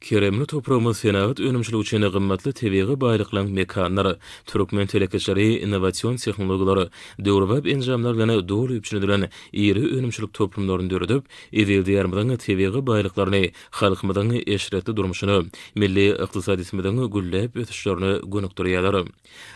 Keremli topragymyz senagat önümçiligi üçin gymmatly tebigy baýlyklaryň mekanydyr. Türkmen telekeçileri innowasion tehnologiýalar, döwrebap enjamlar bilen doly üpjün edilen iri önümçilik toplumlaryny döredip, eziz Diýarymyzyň tebigy baýlyklaryny halkymyzyň eşretli durmuşyna, milli ykdysadyýetimiziň gülläp ösüşlerine gönükdirýärler.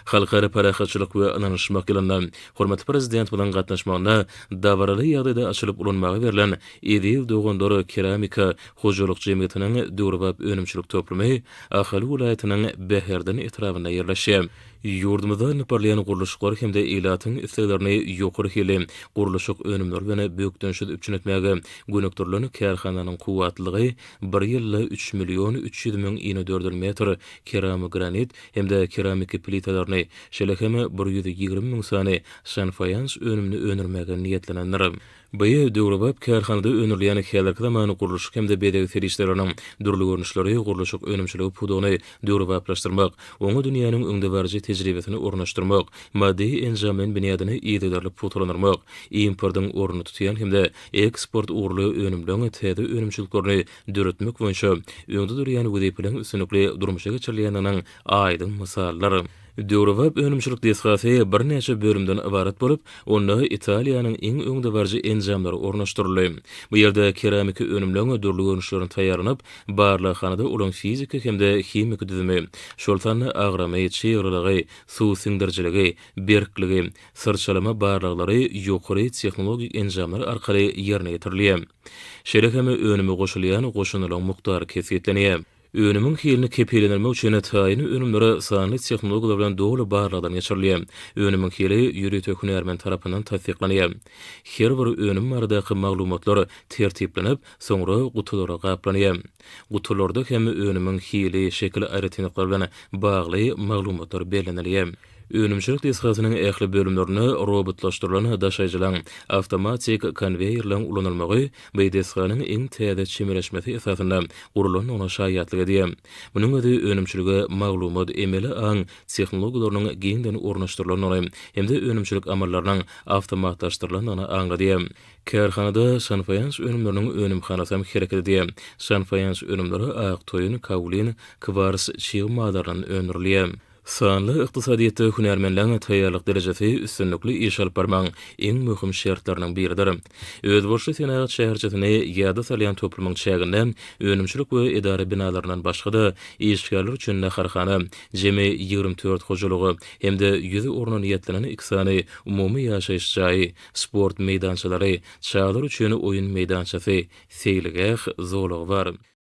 Halkara parahatçylyk we ynanyşmak ýylynda hormatly Prezidentimiziň gatnaşmagynda dabaraly ýagdaýda açylyp ulanmaga berlen Eziz doganlar keramika hojalyk jemgyýetiniň döwrebap önümçilik toplumy Ahal welaýatynyň Bäherden etrabynda ýerleşýär. Ýurdumyzda alnyp barylýan gurluşyklar hem-de ilatyň isleglerini ýokary hilli gurluşyk önümleri bilen bökdençsiz üpjün etmäge gönükdirilen kärhananyň kuwwatlylygy bir ýylda üç million 300 müň inedördül metr keramogranit hem-de keramiki plitalaryny, şeýle hem 120 müň sany sanfaýans önümini öndürmäge niýetlenendir. Bu döwrebap kärhanada öndürilýän häzirki zaman gurluşyk hem-de bezeg serişdeleriniň dürli görnüşleri gurluşyk önümçiligi pudagyny döwrebaplaşdyrmak, oňa dünýäniň öňdebaryjy tejribesini ornaşdyrmak, maddy-enjamlaýyn binýadyny yzygiderli pugtalandyrmak, importyň ornuny tutýan hem-de eksport ugurly önümleň täze önümçiliklerini döretmek boýunça öňde durýan wezipeleriň üstünlikli durmuşa geçirilýändiginiň aýdyň mysalydyr. Döwrebap önümçilik desgasy birnäçe bölümden ybarat bolup, onda Italiýanyň iň öňdebaryjy enjamlary ornaşdyryldy. Bu ýerde keramiki önümleň dürli görnüşlerini taýýarlanyp, barlaghanada olaryň fiziki hem-de himiki düzümi, şol sanda agramy, çyglylygy, suw siňdirijiligi, berkligi, syrçalama barlaglary ýokary tehnologik enjamlar arkaly ýerine ýetirilýär. Şeýle hem önüme goşulýan goşundylaryň mukdary kesgitlenýär. Önümiň hilini kepillendirmek üçin taýyn önümler sanly tehnologiýalar bilen doly barlagdan geçirilýär. Önümiň hili ýörite hünärmen tarapyndan tassyklanýar. Her bir önüm baradaky maglumatlar tertiplenip, soňra gutulara gaplanýar. Gutularda hem önümiň hili, şekil aýratynlyklary bilen bagly maglumatlar bellenilýär. Önümçilik desgasynyň ähli bölümlerinde robotlaşdyrylan daşaýjylaryň, awtomatik konweýerleriň ulanylmagy bu desganyň iň täze çemeleşmesi esasynda gurlandygyna şaýatlyk edýär. Munuň özi önümçilige maglumat, emeli aň tehnologiýalarynyň giňden ornaşdyrylandygyny hem-de önümçilik amallarynyň awtomatlaşdyrylandygyny aňladýar. Kärhanada sanfaýans önümleriniň önümhanasy hem hereket edýär. Sanfaýans önümleri ak toýun, kaolin, kwars çig mallaryndan öndürilýär. Sanly ykdysadyýetde hünärmenleň taýýarlyk derejesi üstünlikli iş alyp barmagyň iň möhüm şertleriniň biridir. Özboluşly senagat şäherçesini ýada salýan toplumyň çäginde önümçilik we edara binalaryndan başga-da, işgärler üçin naharhana, jemi 24 hojalyga hem-de 100 orna niýetlenen iki sany umumy ýaşaýyş jaýy, sport meýdançalary, çagalar üçin oýun meýdançasy, seýilgäh zolagy bar.